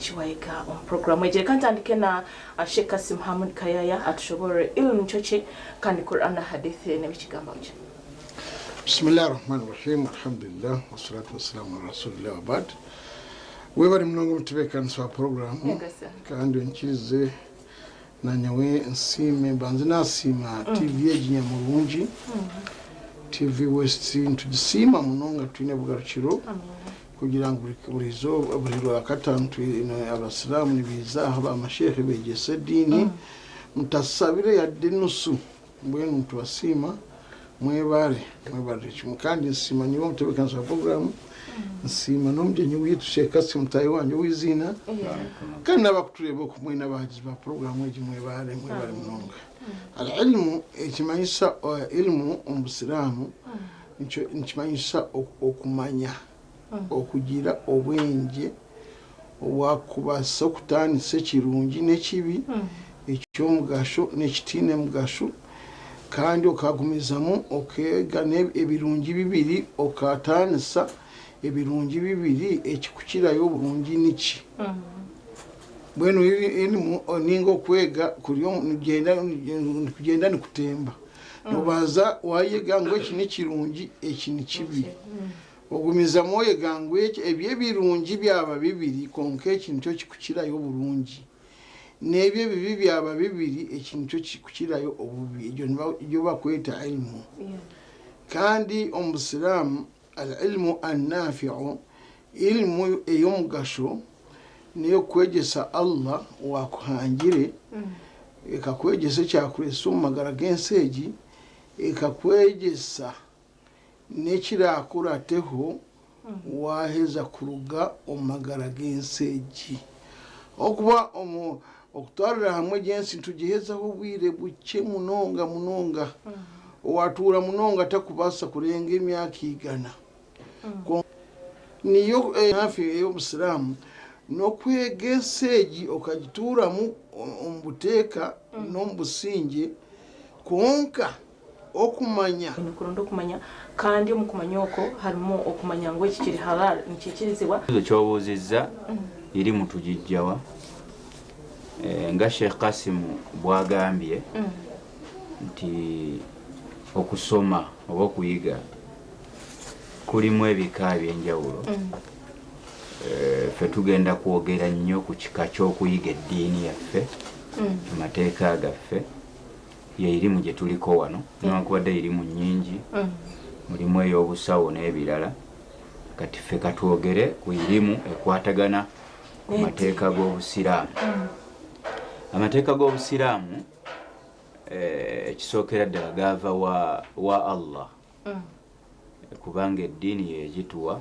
Eki waayega omu puroguraamu egi. Reka ntandike na Sheikh Kassim Hamud Kayaya atushoboorore Ilm nikyo ki kandi Quran na Hadith nebikigambaho ki. Bismillah Rahman Rahim Alhamdulillah Wassalatu wassalamu ala Rasulillah wabad Webare munonga omutebeekanisa wa puroguraamu kandi onkirize nanyowe nsiime mbanze nasiima TV egi nyamurungi TV West nitugisiima munonga twine bugarukiro kugira ngu buri izooba buri rwakataano twine abasiraamu nibaija aha bamasheekhe beegyesa ediini mutasabire yadde enusu mbwenu nitubasiima mwebare mwebarire kimwe kandi nsiima nyiwe omutebeekanisa wa puroguraamu nsiima n'omugyenyi waitu Sheikh Kassim mutaahi wangye ow'eiziina kandi n'abakutureeba oku mwena abahagizi ba puroguraamu egi mwebare mwebare munonga. Al-ilmu ekimanyisa ilmu omu busiraamu nikimanyisa okumanya, okugira obwengye obwakubaasisa okutaanisa ekirungi n'ekibi, eky'omugasho n'ekitaine mugasho kandi okagumizamu okeega ebirungi bibiri okataanisa ebirungi bibiri ekikukirayo oburungi niki. Mbwenu elimu ninga okwega nikugyenda nikutemba. Nobanza wayega ngu eki nikirungi eki nikibi. Ogumizamu oyega ngu ebi ebirungi byaba bibiri kwonka eki nikyo kikukirayo oburungi. N'ebi ebibi byaba bibiri eki nikyo kikukirayo obubi. Egyo niyo bakweta elimu. Kandi omu busiraamu Al-ilmu an-nafi'u, Ilmu ey'omugasho n'eyokukwegyesa Allah owakuhangire, ekakwegyesa ekyakuresa omu magara g'ensi egi, ekakwegyesa n'ekirakurateho waheza kuruga omu magara g'ensi egi. Ahabw'okuba okutwarira hamwe egi ensi nitugihezaho obwire bukye munonga munonga. Owatuura munonga takubaasa kurenga emyaka igana. Kwonka niyo hafi ey'Obusiraamu n'okwega ensi egi okagituuramu omu buteeka n'omu busingye kwonka okumanya. Oine kuronda okumanya kandi omu kumanya okwo harimu okumanya ngu eki kiri halal, nikiikirizibwa. Ekibuuzo ky'obuuzizza, Ilimu tugiggya wa? Nga Sheikh Kassim bw'agambye nti okusoma oba okuyiga kulimu ebika eby'enjawulo. Ffe tugenda kwogera nnyo ku kika ky'okuyiga eddiini yaffe, amateeka gaffe. Ye irimu gye tuliko wano newankubadde irimu nnyingi, mulimu ey'obusawo n'ebirala. Kati ffe katwogere ku irimu ekwatagana ku mateeka g'Obusiraamu. Amateeka g'Obusiraamu ekisookera ddala gaava wa Allah kubanga eddiini ye yagituwa.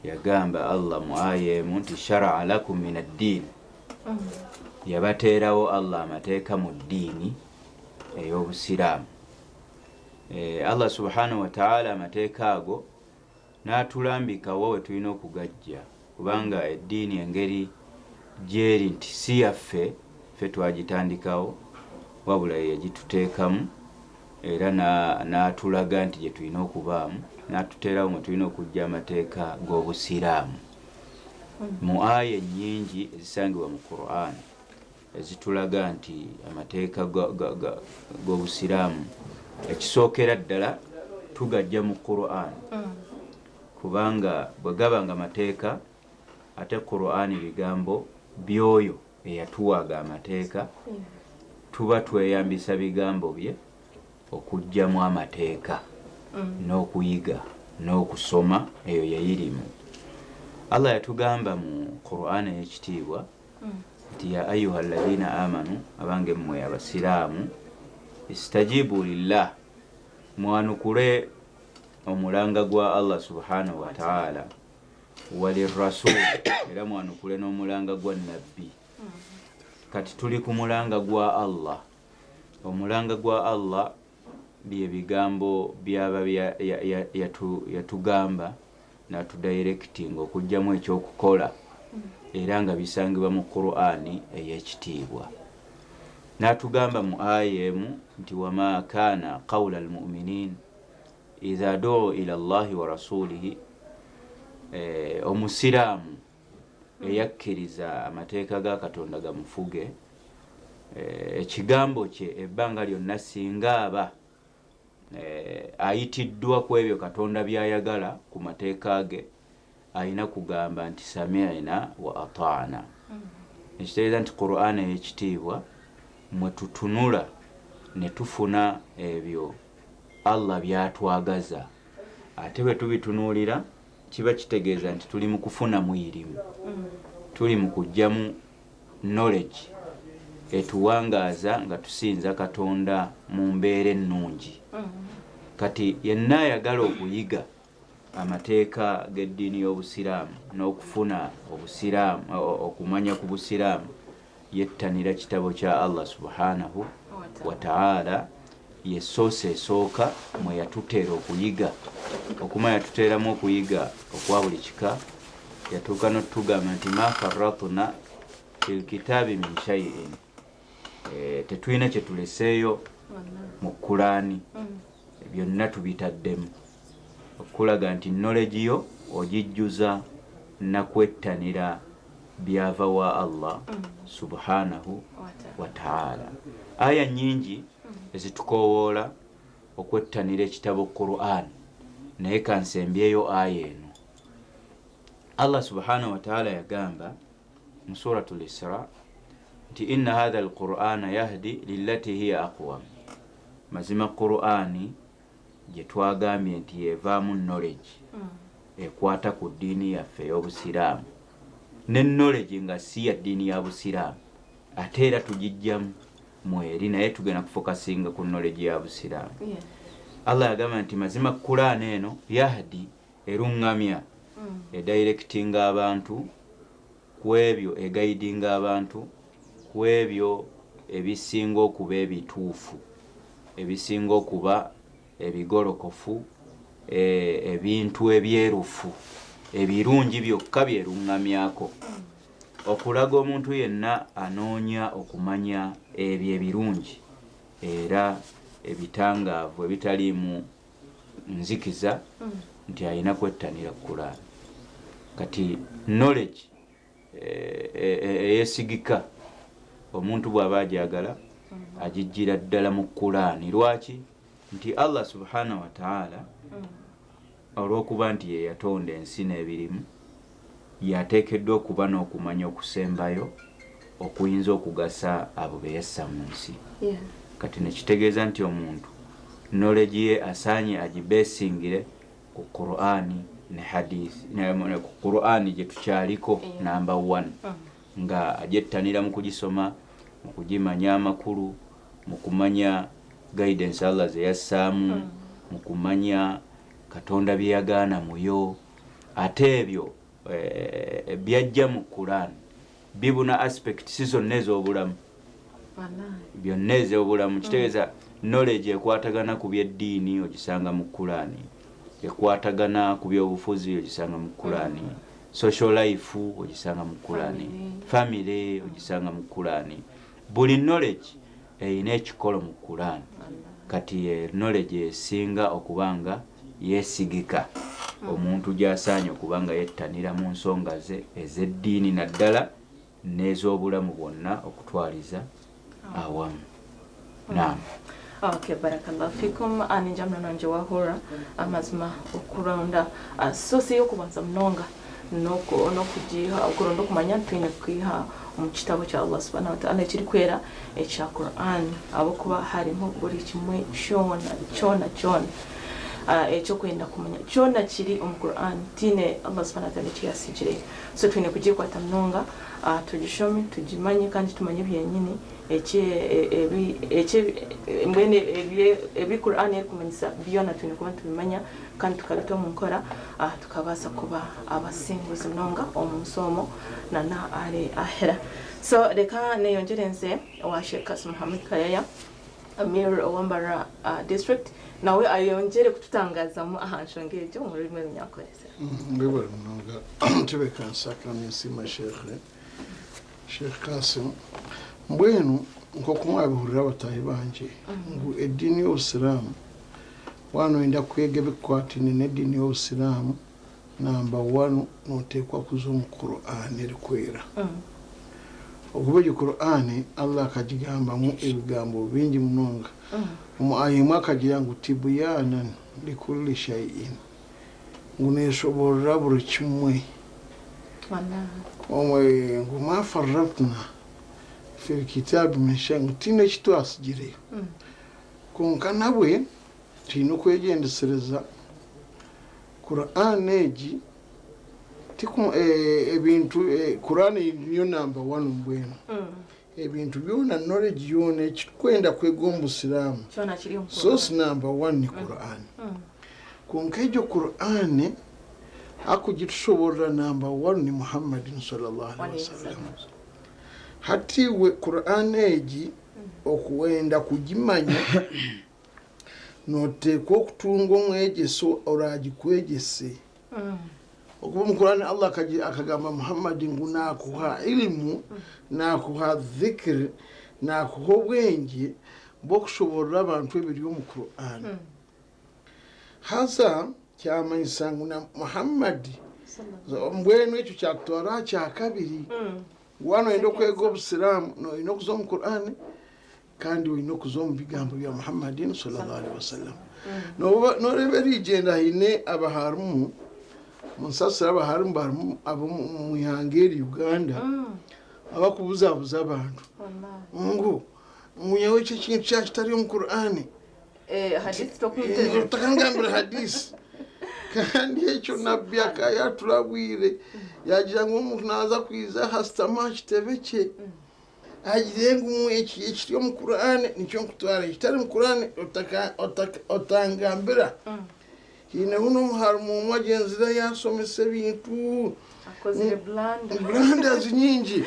Yagamba Allah mu aya emu nti sharaa lakum min addiini, yabateerawo Allah amateeka mu ddiini ey'Obusiraamu. Allah subhanahu wataala amateeka ago n'atulambika wa we tulina okugajja, kubanga eddiini engeri gyeri nti si yaffe ffe twagitandikawo, wabula ye yagituteekamu era n'atulaga nti gye tulina okubaamu, n'atuteerawo mwe tulina okuggya amateeka g'Obusiraamu. Mu aya ennyingi ezisangibwa mu Qur'an ezitulaga nti amateeka g'Obusiraamu ekisookera ddala tugajja mu Qur'an, kubanga bwe gaba nga mateeka ate Qur'an bigambo by'oyo eyatuwa ago amateeka, tuba tweyambisa bigambo bye okuggyamu amateeka n'okuyiga n'okusoma. Eyo ye ilimu. Allah yatugamba mu Qur'an ey'ekitiibwa nti ya ayuha alladhina amanu, abange mmwe abasiraamu, istajibu lillah, mwanukule omulanga gwa Allah subhanahu wa ta'ala, walirrasul, era mwanukule n'omulanga gwa Nabbi. Kati tuli ku mulanga gwa Allah. Omulanga gwa Allah bye bigambo byaba yatugamba n'atudayirekitinga okuggyamu ekyokukola, era nga bisangibwa mu Qur'ani ey'ekitiibwa. N'atugamba mu aya emu nti wama kaana qawla almuminin idha duu ila Allahi wa rasulihi, omusiraamu Eyakkiriza amateeka ga Katonda gamufuge, ekigambo kye ebbanga lyonna singa aba ayitiddwa ku ebyo Katonda by'ayagala ku mateeka ge, alina kugamba nti samiina wa ataana. Ekitegeeza nti Quran ey'ekitiibwa mwe tutunula ne tufuna ebyo Allah by'atwagaza, ate bwe tubitunuulira kiba kitegeeza nti tuli mu kufunamu irimu, tuli mu kuggyamu knowledge etuwangaaza nga tusinza Katonda mu mbeera ennungi. Kati yenna ayagala okuyiga amateeka g'eddiini y'Obusiraamu n'okufuna Obusiraamu, okumanya ku Busiraamu, yettanira kitabo kya Allah subhanahu wa ta'ala, ye source esooka mwe yatuteera okuyiga. Okumanya yatuteeramu okuyiga okwa buli kika, yatuuka n'otugamba nti ma farratna fil kitaabi min shay'in, tetulina kye tuleseeyo mu Kulaani, byonna tubitaddemu, okulaga nti knowledge yo ogijjuza nakwettanira byava wa Allah subhanahu wa ta'ala. Aya nnyingi ezitukoowoola okwettanira ekitabo Quran, naye kansembyeyo aya eno. Allah subhanahu wa ta'ala yagamba mu Suratul Isra nti inna hadha al-Qur'ana yahdi lillati hiya aqwam, mazima Qur'ani gye twagambye nti yevaamu knowledge ekwata ku ddiini yaffe ey'Obusiraamu, ne knowledge nga si ya ddiini ya Busiraamu ate era tugijjamu mweri, naye tugenda kufokasinga ku knowledge ya Busiraamu. Allah yagamba nti mazima Qur'an eno yahdi, eruŋŋamya, edirectinga abantu ku ebyo, eguidinga abantu ku ebyo ebisinga okuba ebituufu, ebisinga okuba ebigolokofu, ebintu ebyerufu, ebirungi byokka byeruŋŋamyako, okulaga omuntu yenna anoonya okumanya ebyo ebirungi era ebitangaavu ebitaliimu nzikiza, nti alina kwettanira Qur'an. Kati knowledge eyesigika omuntu bw'aba agyagala agijjira ddala mu Qur'an. Lwaki? Nti Allah subhanahu wa ta'ala olw'okuba nti ye yatonda ensi n'ebirimu, yateekeddwa okuba n'okumanya okusembayo okuyinza okugasa abo be yassa mu nsi. Kati ne kitegeeza nti omuntu knowledge ye asaanye agibesingire ku Qur'ani ne hadith, ne ku Qur'ani gye tukyaliko number 1, nga agyettanira mu kugisoma, mu kugimanya amakulu, mu kumanya guidance Allah ze yassaamu, mu kumanya Katonda bye yagaana muyo. Ate ebyo byajja mu Qur'an bibuna aspects zonna ez'obulamu, byonna ez'obulamu. Kitegeeza knowledge ekwatagana ku by'eddiini ogisanga mu Qur'an, ekwatagana ku by'obufuzi ogisanga mu Qur'an, social life ogisanga mu Qur'an, family ogisanga mu Qur'an. Buli knowledge erina ekikolo mu Qur'an. Kati knowledge esinga okubanga yeesigika omuntu gy'asaanye okuba nga yettanira mu nsonga ze ez'eddiini naddala n'ez'obulamu bwonna okutwaliza awamu. Naam. Okay, barakallahu fikum. Ninja mnono wahura amazima okuronda sosi y'okubanza munonga n'okugiha okuronda okumanya twine kwiha omu kitabo kya Allah subhanahu wa ta'ala ekirikwera ekya Quran, ahabw'okuba harimu buri kimwe kyona kyona kyona ekyokwenda kumanya kyona kiri omu Quran, tiine Allah subhanahu wa ta'ala ekiyasigireyo. So twine kugikwata munonga, tugishome, tugimanye kandi tumanye byenyini mbwene ebi Quran erikumanyisa byona twine kuba tubimanya kandi tukabita omu nkora, tukabaasa kuba abasinguzi munonga omu nsi omwo nana ari ahera. So reka neyongyere nze owa Sheikh Kasim Muhammad Kayaya, Amir ow'Mbarara district, nawe ayongyere kututangazamu aha nshonga egyo mu rurimi Orunyankore. Mwebale munonga ntebeekanisa kandi nsiima Sheikh Kasim. Mbwenu nk'oku mwabihurira abataahi bangye ngu eddiini y'Obusiraamu, waaba noyenda kwega ebikukwataine n'eddiini y'Obusiraamu, Namba wanu noteekwa kuza omu Kur'ani erikwera. Okuba egyo Kur'ani Allah akagigambamu ebigambo bingi munonga. Omu aya emwe akagira ngu tibuyaanan likulli shay'in, ngu neshoborora buri kimwe. Ngu ma farratna fil kitaabi min shay, ngu tihaine eki twatsigireyo. Kwonka nabwe twine okwegyendesereza. Kur'ane egi ebintu Kur'ane niyo namba wani mbwenu. Ebintu byona knowledge yoona ekiturikwenda kwega omu busiraamu source namba wani ni Kur'ane. Kwonka egyo Kur'ane akugitushoborora namba wani ni Muhammadin swallallahu alaihi wasallam. Hati iwe Kur'ane egi okwenda kugimanya Nooteekwa okutunga omwegyesa oraagikwegyese. Okuba omu Kur'ane Allah akagamba Muhammad ngu naakuha ilimu, naakuha dhikr, naakuha obwengye bw'okushoboorora abantu ebiri omu Kur'ane. Haza kyamanyisa ngu na Muhammad, mbwenu ekyo kyatutwara aha kyakabiri, ngu waaba nooyenda okwega obusiraamu, oine okuza omu Kur'ane, Kandi oine okuza omu bigambo bya Muhammadin sallallahu alaihi wasallam. Noreeba erigyenda haine abaharimu, munsasire abaharimu barimu ab'omu ihanga eri Uganda abakubuzabuza abantu ngu ngu nyowe eki ekintu kyaba kitari omu Kur'ani otakangambira hadisi. Kandi ekyo Nabbi akaba yaturabwire yagira ngu omuntu naaza kwiza ahasitame aha kitebe kye. Agire ngu eki ekiri omu Kur'ane nikyo nkutwara, ekitari mu Kur'ane otangambira. Haineho n'omuharimu omwe agyenzire yaashomesa ebintu Akozire blanda. blunders nyingi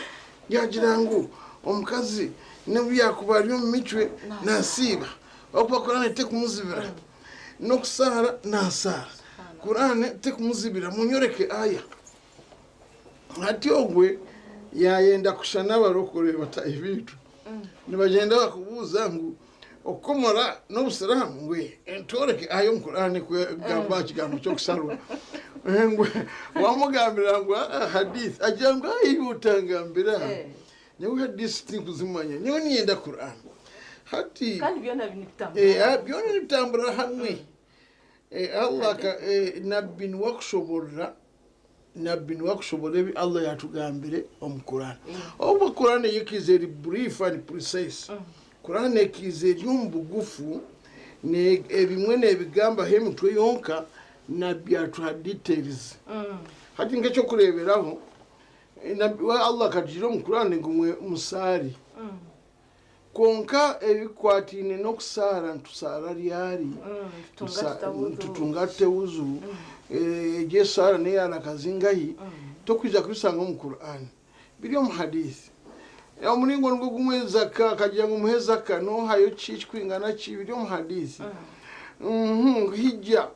yagira ngu omukazi n'obu yaakuba ari omu micwe naasiiba ahabw'okuba Kur'ane tekumuzibira n'okusaara naasaara. Kur'ane tekumuzibira munyoreke aya. Hati ogwe yaayenda kusha n'abarokore bataahi baitu, nibagyenda bakubuuza ngu okukomora n'obusiraamu? Ngu tworeke aya omu Kur'ani eku ekugamba aha kigambo ky'okusharwa. Ngu wamugambira ngu aa hadith, agira ngu aa iwe otangambira, nyowe hadith tinkuzimanya, nyowe niinyenda Kur'ani. Hati Kandi byona nibitambura. Byona nibitambura hamwe. Allah Nabbi niwe akushoborora Nabbi niwe akushoborora ebi Allah yatugambire omu Quran. Obwo Quran yo ekaiza eri brief and precise. Quran ekaiza eri omu bugufu, ebimwe nebigambaho emitwe yonka, Nabbi atuha details. Hati nk'ekyokureberaho, Nabbi we Allah akagira omu Quran ngu mwe musaare. Kwonka ebikwataine n'okusaara nitusaara ryari? Nitutunga tuta ewuzu? Egyo esaara n'eya raka zingahi? Tokwija kubishanga omu Kur'ani. Biri omu Hadiith. Omuringo nigwo gumwe zaka, akagira ngu muhe zaka, nohayo ki ekikwingana ki? Biri omu Hadiith. Hijja,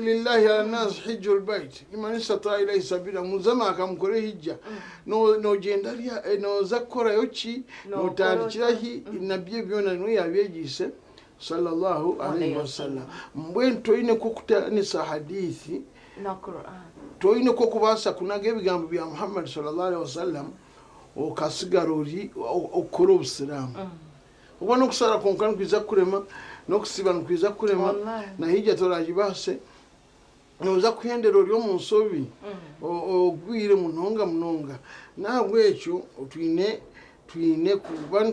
Lillahi ala nnaasi hijju lbait liman istataa ilaihi sabila, muze Maaka mukore hijja. Nogyenda ryari, noza kukorayo ki, notandikira hi, Nabbi ebyo byona niwe yabyegiise sallallahu alaihi wasallam. Mbwenu toine kwokutanisa hadiith, toine kwokubaasa kunaga ebigambo bya Muhammad sallallahu alaihi wasallam okasigara ori okukora obusiraamu. Okuba n'okusaara kwonka nikwija kukurema, n'okusiiba nikwija kukurema, na hijja toragibaase. Nooza kuhendera ori omu nshobi, ogwire munonga munonga. N'ahabw'ekyo twine twine kuba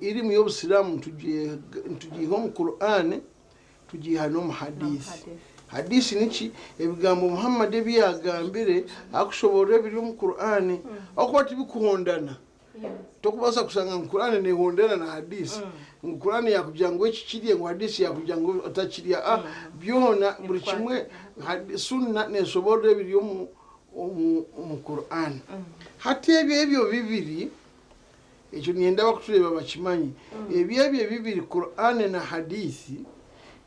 irimu y'Obusiraamu nitugiiha omu Kur'ane, tugiiha n'omu Hadiisi. Hadiisi niki? Ebigambo Muhammad ebi yaagambire arikushoboorora ebiri omu Kur'ane. Ahabw'okuba tibikuhondana. Tokubaasa kushanga ngu Kur'ane nehondera na Hadiisi, ngu Kur'ane yakugira ngu eki kirye, ngu Hadiisi yakugira ngu otakirya. A Byona buri kimwe Sunna neshoboorora ebiri omu omu Kur'ane. Hati ebyo ebyo bibiri, ekyo niinyenda abakutureeba bakimanye, ebyo ebyo ebibiri Kur'ane na Hadiisi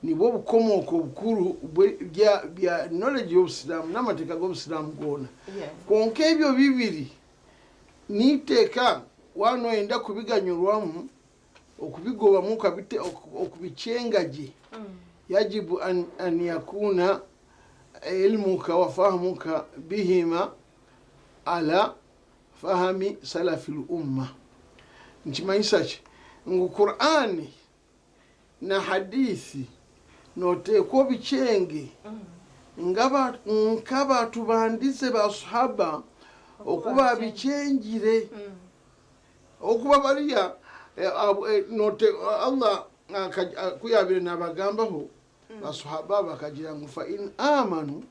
nibwo bukomooko bukuru bwa bya knowledge y'Obusiraamu n'amateeka g'Obusiraamu goona. Kwonka ebyo bibiri N'eiteeka waaba nooyenda kubiganyurwamu, okubigobamu okubikyenga gye, yajibu an yakuuna Ilmuka wa fahmuka bihima ala fahami salafi lumma. Nikimanyisa ki? Ngu Kur'ani na hadithi noteekwa obikyenge nk'abatubandize basahaba oku babikyengire. Okuba bariya Allah ku yabire nabagambaho basahaba bakagira ngu fa in amanu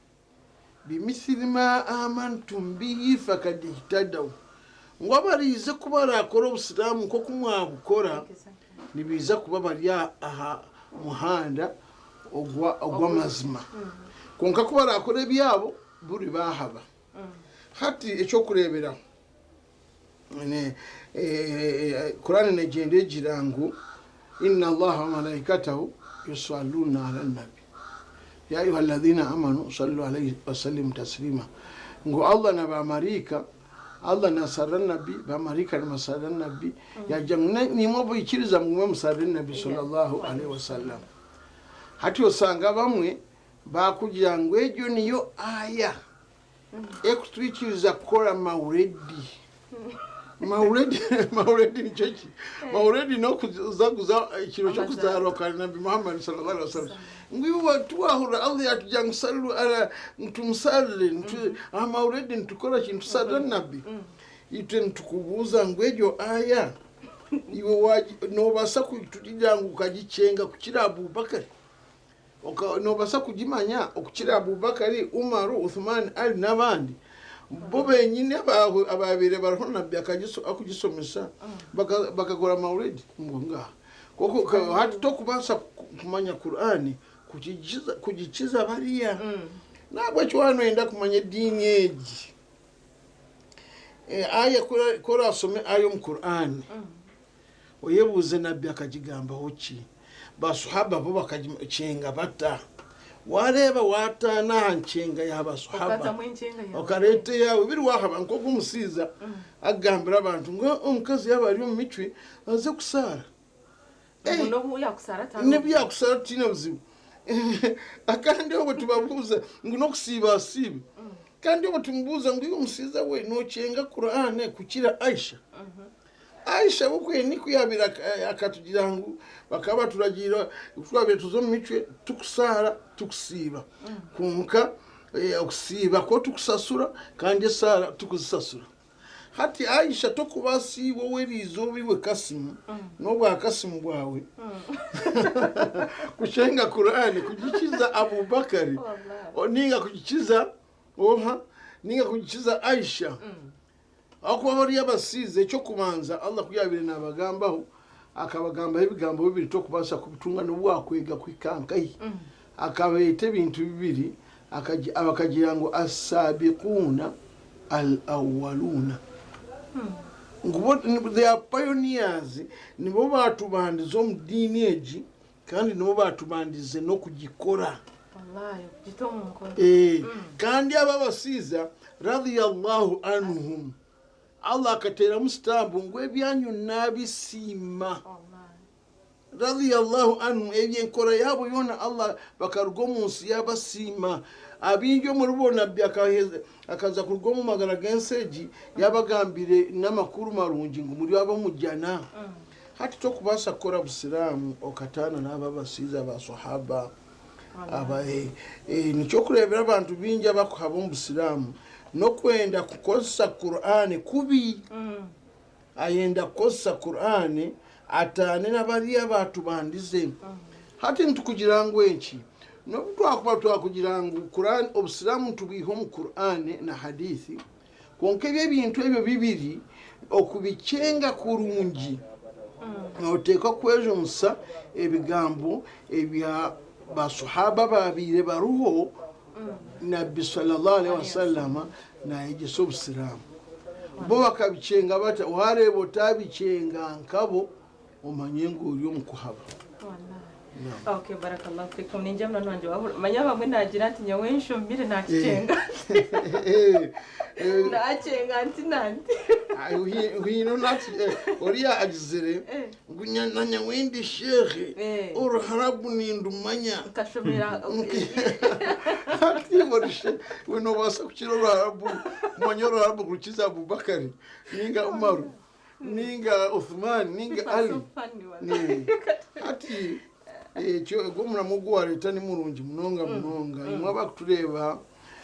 bimithili ma amantum bihi fakad ihtadaw, ngu abariize ku barakora obusiraamu nk'oku mwabukora nibiiza kuba bari aha muhanda ogw'amazima, kwonka ku barakora ebyabo buri bahaba. Hati ekyokureeberaho, Kurani negyenda egira ngu inna Allaha wa malaikatahu yusalluna ala nabi ya ayuha alladhina amanu sallu alaihi wasallimu taslima, ngu Allah na bamaraika, Allah nasarira nabi, bamaraika nibasarira nabi, yagira ngu nimwe abaikiriza mugume musarire nabi sallallahu alaihi wasallam. Hati osanga bamwe bakugira ngu egyo niyo aya ekutwikiriza kukora mauredi. Mauredi, mauredi nikyo ki? Mauredi n'okuzaguza ekiro ky'okuzaarwa kwa Nabi Muhammad sallallahu alaihi wasallam. Ngu iwe twahurira Allah yatugira ngu sallu ala, tumusarire, aha mauredi nitukora ki? Nitusarira nabi. Itwe nitukubuuza ngu egyo aya iwe nobaasa kutugira ngu ukagikyenga kukira Abubakari? Nobaasa kugimanya okukira Abubakari, Umaru, Uthman, Ali n'abandi? Bo benyini ababaire bariho nabbi akugisomesa bakakora mauredi ngu ngaha. Koko hati tokubaasa kumanya Kur'ani kugikiza bariya. Nahabwekyo wanoyenda kumanya ediini egi, aya korasome aya omu Kur'ani, oyebuuze nabbi akagigambaho ki, basuhaba bo bakagikyenga bata. Wareeba wataana aha nkyenga ya basuhaba, okareeta eyawe biri wahaba. Nk'ogu omusiiza akugambira abantu ngu omukazi yaaba ari omu micwe aze kusaara, n'obu yakusaara tihaine buzibu. Kandi obwo tubabuuza ngu n'okusiiba asiibe. Kandi obwo tumubuuza ngu iwe omusiiza we nokyenga Kur'ane kukira Aisha? Aisha bukweni ku yabire akatugira ngu bakaba baturagiira twabaire tuza omu micwe tukusaara tukusiiba, kwonka okusiiba kwo tukusasura kandi esaara tukuzisasura. Hati Aisha tokubaasa iwe ow'eriizooba iwe Kasimu n'obwa Kasimu bwawe kushenga Kur'ane kugikiza Abubakari ninga kugikiza oha ninga kugikiza Aisha. Ahakuba bariya abasiize ekyokubanza Allah ku yaabaire naabagambaho akabagambaho ebigambo bibiri tokubaasa kubitunga n'obu waakwega kuhika nkahi. Akabeeta ebintu bibiri, akagira ngu as-sabiquuna al-awwaluuna, ngu bo they are pioneers, nibo baatubandize omu diini egi kandi nibo baatubandize n'okugikora. Kandi abo abasiiza radiyallahu anhum, Allah akateeramu sitampu ngu ebyanyu naabisiima. Radiyallahu anhum, ebyo enkora yaabo yoona Allah bakaruga omu nsi yaabasiima. Abaingi omuribo Nabbi akaza kuruga omu magara g'ensi egi yaabagambire n'amakuru marungi ngu muri ab'omu jjana. Hati tokubaasa kukora busiraamu okataana n'abo abasiiza ba sahaba. Nikyo kureebera abantu baingi abakuhaba omu busiraamu n'okwenda kukozesa Kur'ane kubi. Ayenda kukozesa Kur'ane ataane n'abariya abatubandize. Hati nitukugira ngu enki? N'obu twakuba twakugira ngu Kur'ane obusiraamu nitubwiha omu Kur'ane na hadithi, kwonka ebyo ebintu ebyo bibiri okubikyenga kurungi noteekwa kwejunisa ebigambo ebya basuhaba babaire bariho Nabbi sallallahu alaihi wasallam nayegyesa obusiraamu. Bo bakabikyenga bata? Wareeba otabikyenga nkabo omanye ngu ori omu kuhaba. Okay, barakallahu fikum. Ningira munywani wangye wahurira. Manya abamwe naagira nti nyowe nshomire naakikyenga. Naakyenga nti na nti. Hino nati oriya agizire ngu na nyowe ndi sheikh oruharabu nindumanya. Nkashomera. Hati ori sheikh we nobaasa kukira oruharabu, kumanya oruharabu kurukiza Abubakari ninga Umaru ninga Uthman ninga Ali. Hati ekyo ogwo omuramu ogu wareeta ni murungi munonga munonga. Imwe abakutureeba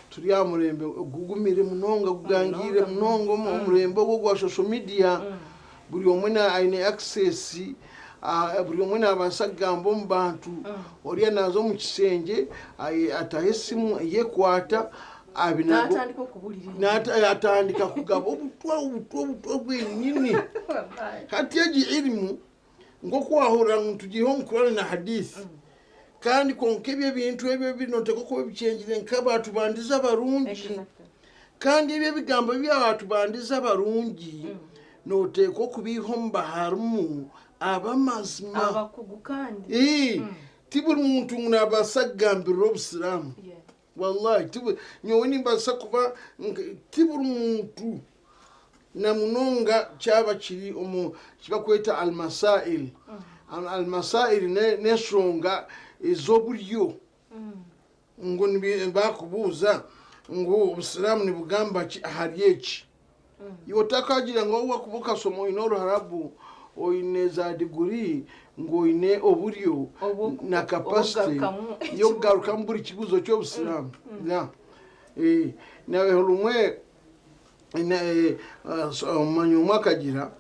turi aha murembe gugumire munonga, gugangiire munonga, omurembe ogwo ogwa social media. Buri omwe aine access, buri omwe nabaasa kugamba omu bantu. Oriya naaza omu kisengye ataho esimu yekwata Natandika okuburira. Atandika kugaba obutwa obutwa obutwa bwenyini. Hati egi irimu nk'oku wahurira ngu tugiihe omu Kurani na Hadithi, kandi kwonka ebyo ebintu ebyo binoteekwa kuba bikyengire nk'abaatubandize abarungi. Kandi ebyo ebigambo by'abaatubandize abarungi noteekwa okubiiha omu baharimu ab'amazima. Abakugu kandi. Ti buri muntu ngu nabaasa kugambirira obusiraamu. Wallahi nyowe nimbaasa kuba ti buri muntu na munonga kyaba kiri omu kibakweta almasail. Almasail n'enshonga ez'oburyo. Ngu bakubuuza ngu obusiraamu nibugamba ki ahari eki. Iwe otakagira ngu wakuba okasoma oine oruharabu, oine za diguri, ngu oine oburyo na capacity y'okugarukamu buri kibuuzo ky'obusiraamu. Nawe rumwe omumanyi omwe akagira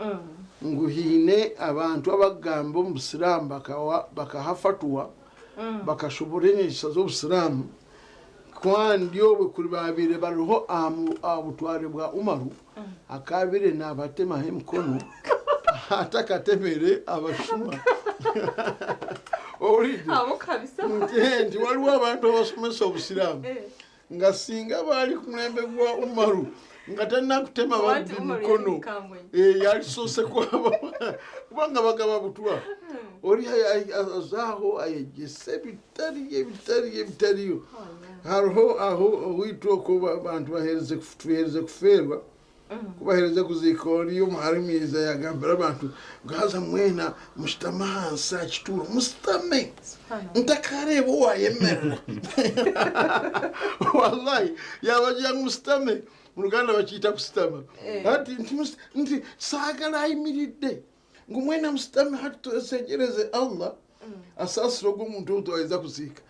ngu haine abantu abakugamba omu busiraamu bakaha fatuwa, bakashobora enyegyesa z'obusiraamu, kandi obwe kuri babaire bariho aha butware bwa Umaru, akabaire nabatemaho emikono atakatemere abashuma. Owulidde? Abo kabisa. Nti waliwo abantu abasomesa obusiraamu nga singa baali ku mulembe gwa Umaru nga tannakutema babbi mikono, yalisoose kwaba kubanga bagaba butwa. Ori azaaho ayegyesa ebitariyo ebitariyo ebitariyo. Hariho aho owaitu okwo abantu tuheereze kufeerwa, kubaheereze kuziika ori omuharimiiza yagambira abantu ngu haza mwena mushutame ahansi aha kituuro, musitame ntakareeba owayemerera. Wallahi yabagira ngu musitame, mu Luganda bakiyita kusitama. Hati nti saagala ayimiridde ngu mwena musitame, hati twesegereze Allah asaasire ogwo omuntu ou twaheza kuziika.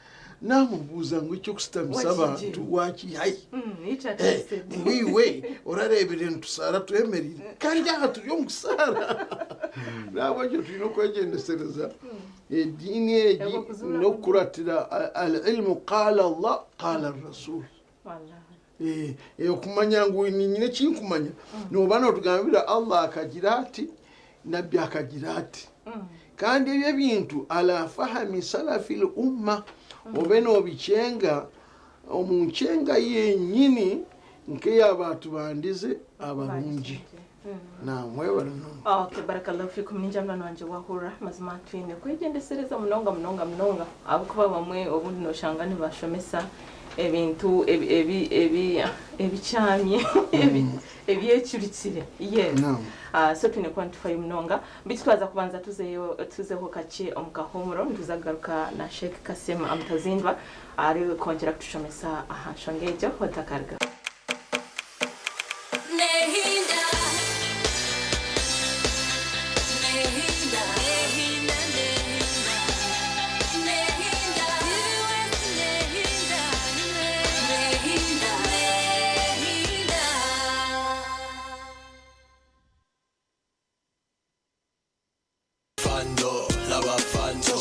Namubuuza ngu ekyokusitamisa abantu wakihayi? Ngu iwe orareebire nitusaara twemerire, kandi aha turi omu kusaara. Nahabwekyo twine okwegyendesereza ediini egi n'okukuratira al-ilmu qaala Allah qaala Rasul. Okumanya ngu niinyine ekinkumanya, nooba nootugambira Allah akagira ati, Nabbi akagira ati. Kandi ebyo ebintu ala fahami salafi l-umma, obe noobikyenga omu nkyenga yenyini nk'eyabaatubandize abarungi. Namwebare munonga. Okay, barakallahu fikum. Ningira munywani wangye wahurira mazima twine kwegyendesereza munonga munonga munonga, ahabw'okuba bamwe obundi noshanga nibashomesa ebintu ebikyamye, ebyecurikire. Yes. So twine kuba nitufayo munonga. Beitu twaza kubanza tuzeho kakye omu kahumuro, nituza kugaruka na Sheikh Kasim Mutazindwa ari kwongyera kutushomesa aha nshonga egyo. Otakaruga. Nehinda, nehinda, nehinda, nehinda, nehinda, nehinda, nehinda. Fando, lava fando,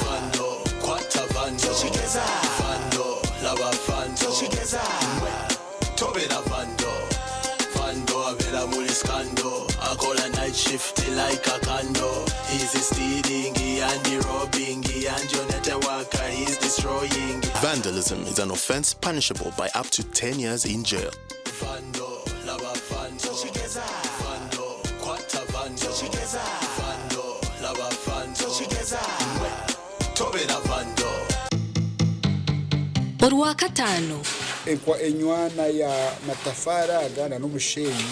fando, kwata vando, fando, lava fando, tobera vando, fando abera muri scandal, akola night shift like a candle. He's stealing and robbing and your network he's destroying. Vandalism is an offense punishable by up to 10 years in jail. Fando, lava fando, fando, kwata vando, fando, lava fando, Obera vando. Orwakataano. Enkwa enywana ya matafaari aga na n'omushenyi.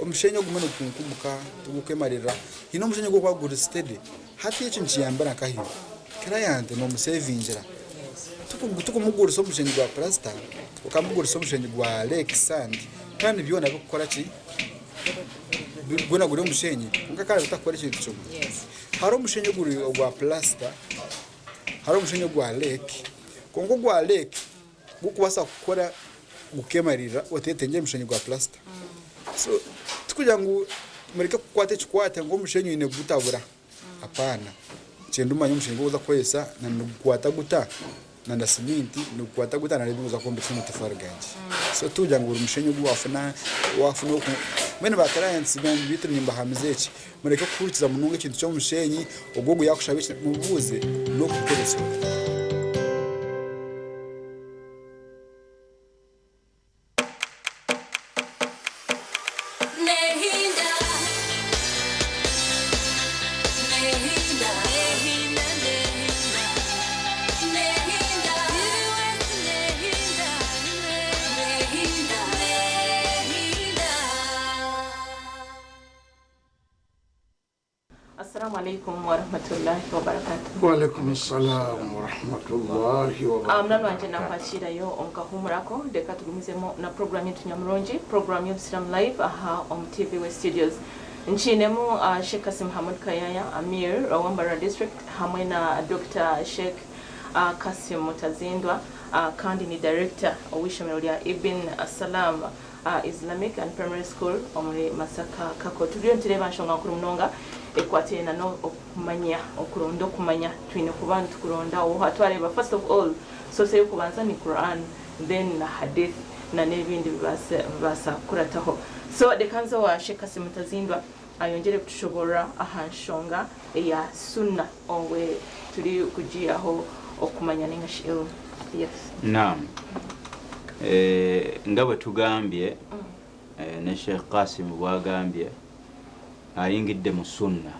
Omushenyi ogumwe nigukunkumuka tigukwemarira. Haine omushenyi ogu orikuba guri steady. Hati ekyo nikiyambira nkahi? Client nomusevingira. Tikumugurisa omushenyi gwa plaster, okamugurisa omushenyi gwa lake sand kandi byona bikukora ki? Gwona guri omushenyi kwonka kandi bitakukora ekintu kimwe. Hariho omushenyi oguri ogwa plaster, hariho omushenyi ogwa lake, kwonka ogwa lake gukubaasa kukora gukemarira otetengire omushenyi gwa plaster. So tikugira ngu mureke kukwata ekikwate ngu omushenyi oine kugutabura, apaana. Kyenda omanye omushenyi ogu orikuza kukoresa na nigukwata guta na na siminti, nigukwata guta na n'ebi orikuza kwombekesa amatafaari gangye. So tikugira ngu buri mushenyi ogu wafuna, wafuna oku, mbwenu ba clients beitu nimbahamiza eki, mureke kuhurikiza munonga ekintu ky'omushenyi, ogu ogu yakushaba eki, mubuuze n'okugukoresa ota. Assalamu alaikum warahmatullahi wabarakatuh. Waalaikum salam warahmatullahi wabarakatuh. Munywani wangye nakwakirayo omu kahuumuro ako, reka tugumizemu na program yaitu nyamurungi, program y'Obusiraamu Live aha omu TV we Studios. Nkiinemu Sheikh Kassim Hamud Kayaya, Amir owa Mbarara District hamwe na Dokita Sheikh Kassim Mutazindwa kandi ni Director ow'eishomero rya Ibn Salam Islamic and Primary School omuri Masaka Kako. Turiyo nitureeba nshonga nkuru munonga ekwataine na n'okumanya, okuronda okumanya. Twine kuba nitukuronda oha? Twareeba first of all source ey'okubanza ni Quran then na Hadith na n'ebindi bibaasa kukurataho. So reka nze owa Sheikh Kassim Mutazindwa ayongyere kutushoboorora aha nshonga eya Sunnah obwe turi kugiihaho okumanya ninga shi ilm. Yes. Naam. Nga bwe tugambye ne Sheikh Qasim bwagambye ayingidde mu sunna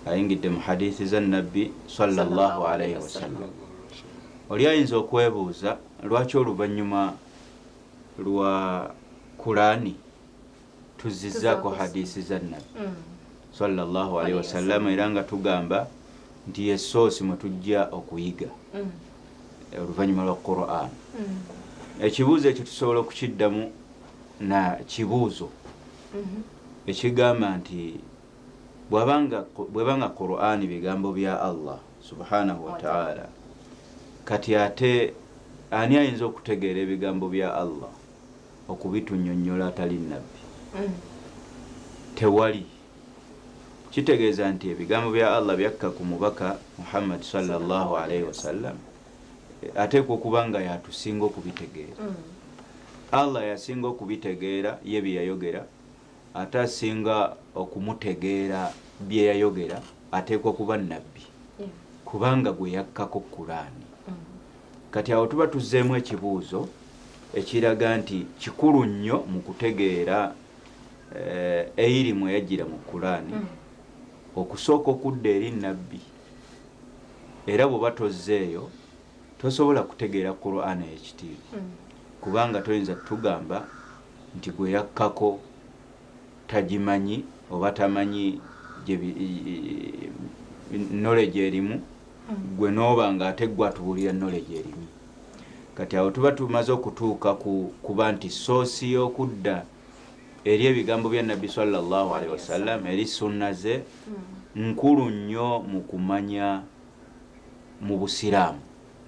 ayingidde mu hadithi za Nabbi sallallahu alaihi wasallam. Oli ayinza okwebuuza lwaki oluvannyuma lwa Kurani tuzizzaako hadiisi za Nabbi sallallahu alaihi wasallam, era nga tugamba nti ye soosi mwe tujja okuyiga oluvannyuma lwa Quran. Ekibuuzo ekyo tusobola okukiddamu na kibuuzo ekigamba nti bw'eba nga Quran bigambo bya Allah subhanahu wa ta'ala, kati ate ani ayinza okutegeera ebigambo bya Allah okubitunyonnyola atali Nabbi? Tewali. Kitegeeza nti ebigambo bya Allah byakka ku mubaka Muhammad sallallahu alaihi wasallam, ateekwa okuba nga yatusinga okubitegeera. Allah yasinga okubitegeera ye bye yayogera, ate asinga okumutegeera bye yayogera ateekwa kuba Nabbi, kubanga gwe yakkako Kuraani. Kati awo tuba tuzzeemu ekibuuzo ekiraga nti kikulu nnyo mu kutegeera eirimu eyajjira mu Kuraani okusooka okudda eri Nabbi. Era bw'oba tozzeeyo tosobola kutegeera Kuraani ey'ekitiibwa, kubanga toyinza tugamba nti gwe yakkako tagimanyi oba tamanyi knowledge erimu, gwe n'oba nga ate gwe atubuulira knowledge erimu. Kati awo tuba tumaze okutuuka ku kuba nti source y'okudda eri ebigambo bya Nabbi sallallahu alaihi wasallam, eri sunna ze, nkulu nnyo mu kumanya mu Busiraamu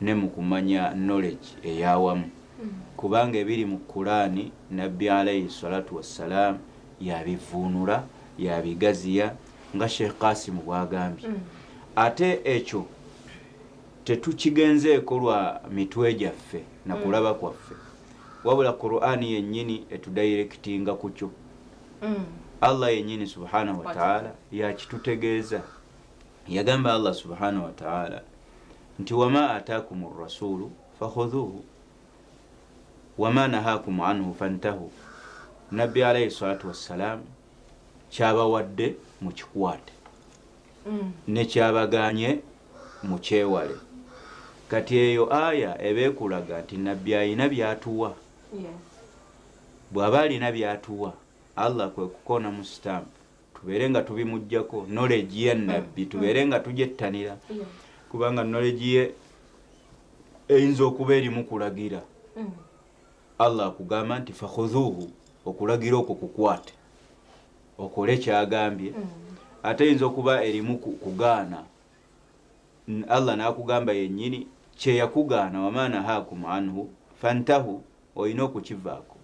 ne mu kumanya knowledge eyawamu, kubanga ebiri mu Kuraani Nabbi alaihi salatu wassalam yabivuunula, yabigaziya nga Sheikh Qasim bw'agambye. Ate ekyo tetukigenzeeko lwa mitwe gyaffe na kulaba kwaffe, wabula Qur'ani yennyini etudirectinga ku kyo. Allah yennyini subhanahu wa ta'ala yakitutegeeza. Yagamba Allah subhanahu wa ta'ala nti wama ataakum rasulu fakhudhuhu wama nahakum anhu fantahu. Nabbi alaihi salatu wassalam kyabawadde mukikwate, nekyabaganye Mukyewale. Kati eyo aya eba ekulaga nti nabbi ayina byatuwa. Bw'aba alina byatuwa, Allah kwe kukoona mu stamp tubeere nga tubimuggyako knowledge ya nabbi, tubeere nga tugyettanira, kubanga knowledge ye eyinza okuba erimu kulagira. Allah akugamba nti fakhudhuhu, okulagira okwo kukwate okole kyagambye. Ate eyinza okuba erimu kugaana, Allah n'akugamba yennyini kyeyakugaana, wama nahakum anhu fantahu, olina okukivaako.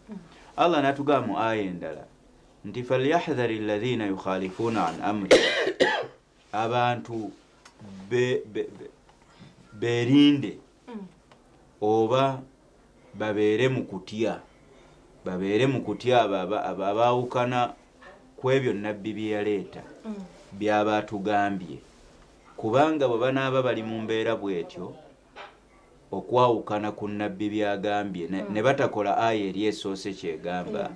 Allah n'atugamba mu aya endala nti falyahdhari alladhina yukhalifuuna an amri, abantu berinde oba babeere mu kutya, babeere mu kutya abo abaawukana ku ebyo nabbi bye yaleeta byaba atugambye, kubanga bwe banaaba bali mu mbeera bw'etyo okwawukana ku nabbi byagambye ne batakola aya eri esoose kyegamba,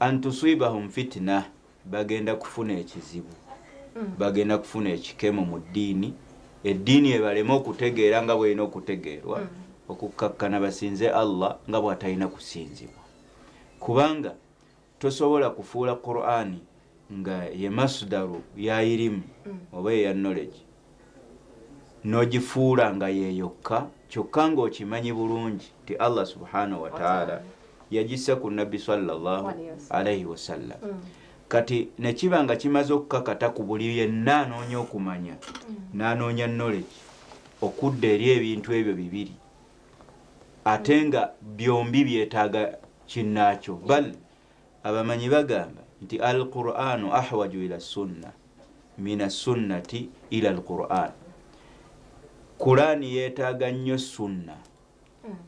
antuswibahum fitina, bagenda kufuna ekizibu, bagenda kufuna ekikemo mu ddiini, eddiini ebaleme okutegeera nga bw'erina okutegeerwa, okukkakkana basinze Allah nga bw'atalina kusinzibwa. Kubanga tosobola kufuula Qur'ani nga ye masdaru ya irimu oba eya knowledge n'ogifuula nga ye yokka, kyokka ng'okimanyi bulungi nti Allah subhanahu wa ta'ala yagissa ku nabbi sallallahu alaihi wasallam. Kati ne kiba nga kimaze okukakata ku buli yenna anoonya okumanya n'anoonya knowledge okudda eri ebintu ebyo bibiri, ate nga byombi byetaaga kinnaakyo. Bal abamanyi bagamba nti al-Qur'anu ahwaju ila sunna min sunnati ila al-Qur'an. Qur'ani yeetaaga nnyo sunna,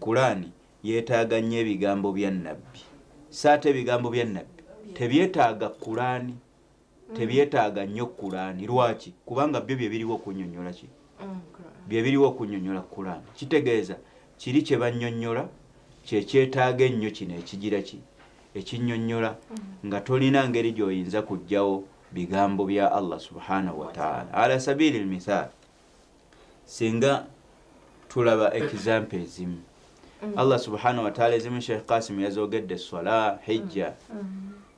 Qur'ani yeetaaga nnyo ebigambo bya nabbi, so ate ebigambo bya nabbi tebyetaaga Qur'ani, tebyetaaga nnyo Qur'ani. Lwaki? Kubanga byo bye biriwo okunnyonnyola ki? Bye biriwo okunnyonnyola Qur'ani. Kitegeeza kiri kye bannyonnyola kyekyetaaga ennyo kino ekigira ki ekinnyonnyola, nga tolina ngeri gy'oyinza kuggyawo bigambo bya Allah subhanahu wa ta'ala. Ala sabili lmithal, singa tulaba example ezimu Allah subhanahu wa ta'ala, ezimu Sheikh Qasim yazoogedde, swala, hijja.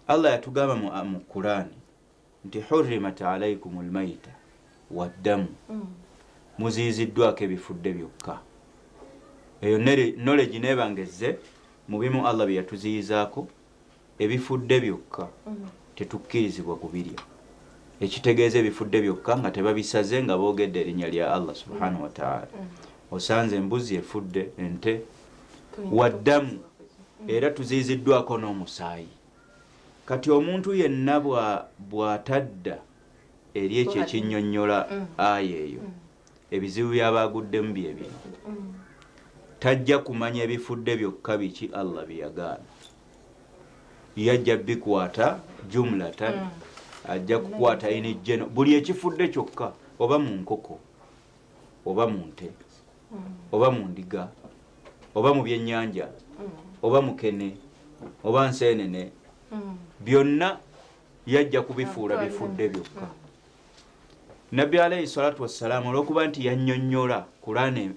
Allah yatugamba mu Qurani nti hurrimat alaikum lmaita waddamu, muziyiziddwako ebifudde byokka. Eyo knowledge neeba ngezze mu bimu Allah bye yatuziyizaako, ebifudde byokka tetukkirizibwa kubirya, ekitegeeza ebifudde byokka nga tebabisaze nga boogedde erinnya lya Allah subhanahu wa ta'ala. Osanze embuzi efudde, ente, waddamu, era tuziyiziddwako n'omusaayi. Kati omuntu yenna bw'atadda eri ekyo ekinnyonnyola aya eyo, ebizibu by'abaaguddemu bye bino, tajja kumanya ebifudde byokka biki Allah bye yagaana. Yajja bikwata jumlatan, ajja kukwata inijjeno buli ekifudde kyokka, oba mu nkoko oba mu nte oba mu ndiga oba mu byennyanja oba mukene oba nseenene, byonna yajja kubifuula bifudde byokka. Nabbi alaihi salatu wassalaamu, olwokuba nti yannyonnyola Kuraani,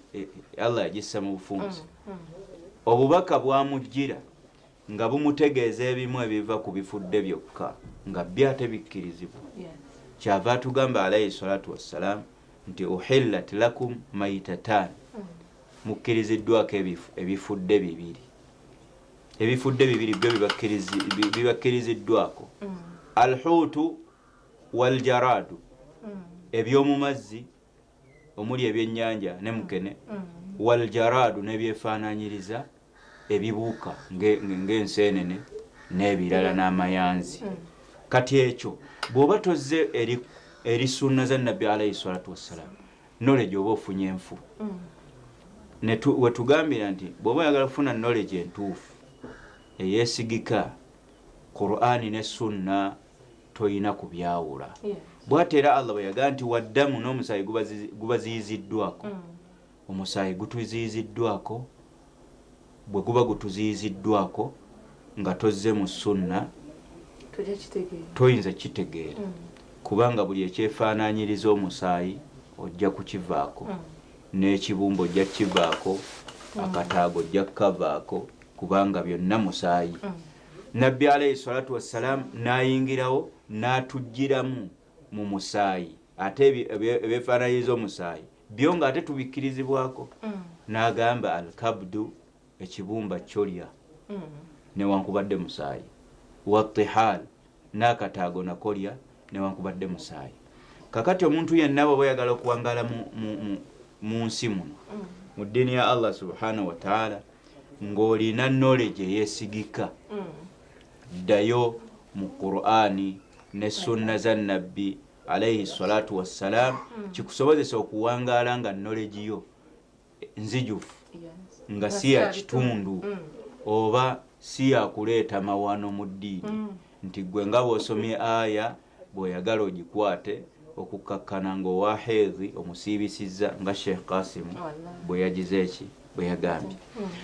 Allah yagissa mu bufunzi, obubaka bwamujjira nga bumutegeeza ebimu ebiva ku bifudde byokka nga byo ate bikkirizibwa. Kyava atugamba alaihi salatu wassalaamu nti uhillat lakum maitatan, mukkiriziddwako ebifudde bibiri. Ebifudde bibiri byo bibakkiriziddwako, alhuutu waljaradu, ebyomu mazzi omuli ebyennyanja ne mukene, waljaradu n'ebyefaananyiriza ebibuuka ng'enseenene n'ebirala n'amayanzi. Kati ekyo bw'oba tozze eri sunna za nabbi alaihi salatu wassalam, knowledge oba ofunye enfu. Wetugambira nti bw'oba oyagala kufuna knowledge entuufu eyeesigika, Qur'ani ne sunna toyina kubyawula. Bw'ate era Allah bwe yagamba nti waddamu n'omusaayi gubaziyiziddwako, omusaayi gutuziyiziddwako. Bwe guba gutuziyiziddwako nga tozze mu sunna, toyinza kitegeera, kubanga buli ekyefaananyiriza omusaayi Ojja kukivaako, n'ekibumba ojja kukivaako, akataago ojja kukavaako, kubanga byonna musaayi. Nabbi alaihi salatu wassalaamu n'ayingirawo n'atuggyiramu mu musaayi, ate ebyefaananyiriza omusaayi byo ng'ate tubikkirizibwako. N'agamba alkabdu, ekibumba kyolya newankubadde musaayi, watihal, n'akataago nakolya newankubadde musaayi. Kakati omuntu yenna bw'oba oyagala okuwangaala mu nsi muno, mu ddiini ya Allah subhanahu wataala, ng'olina knowledge eyeesigika, ddayo mu Qur'ani ne sunna za Nabbi alaihi salatu wassalam, kikusobozesa okuwangaala nga knowledge yo nzijuvu, nga si ya kitundu oba si yakuleeta mawano mu ddiini, nti gwe nga bw'osomye aya bw'oyagala ogikwate okukkakkana ng'owa heedhi omusiibisizza, nga Sheikh Kasimu bwe yagize eki bwe yagambye.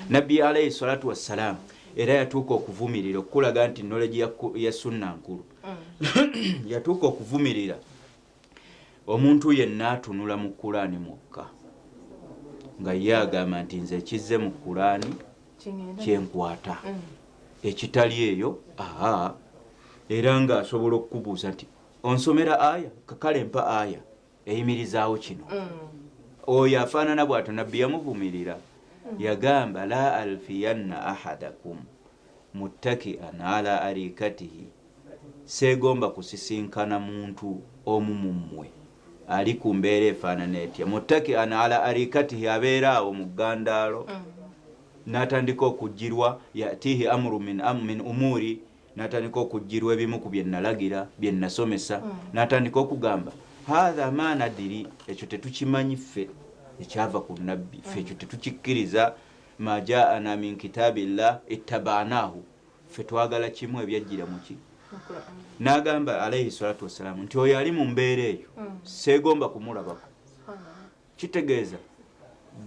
Nabbi alaihi salatu wassalam era yatuuka okuvumirira, okukulaga nti knowledge ya sunna nkulu, yatuuka okuvumirira omuntu yenna atunula mu Kulaani mwokka, nga ye agamba nti nze ekizze mu Kulaani kyenkwata, ekitali eyo aa. Era ng'asobola okukubuuza nti onsomera aya, kakale mpa aya eyimirizaawo kino. Oyo afaanana bw'atyo Nabbi yamuvumirira, yagamba la alfiyanna ahadakum muttakian ala arikatihi, seegomba kusisinkana muntu omu mu mmwe ali ku mbeera efaanana etya. Muttakian ala arikatihi, abeera awo mu ggandaalo n'atandika okugirwa, yatihi amuru min umuri, n'atandika okugirwa ebimu ku bye nalagira, bye nasomesa, n'atandika okugamba hatha ma nadiri, ekyo tetukimanyi ffe, ekyava ku Nabbi ffe ekyo tetukikkiriza. Ma jaana min kitabillah ittabanahu, ffe twagala kimu, ebyajjira muki. N'agamba alaihi salatu wassalaamu nti oyo ali mu mbeera eyo seegomba kumulabako. Kitegeeza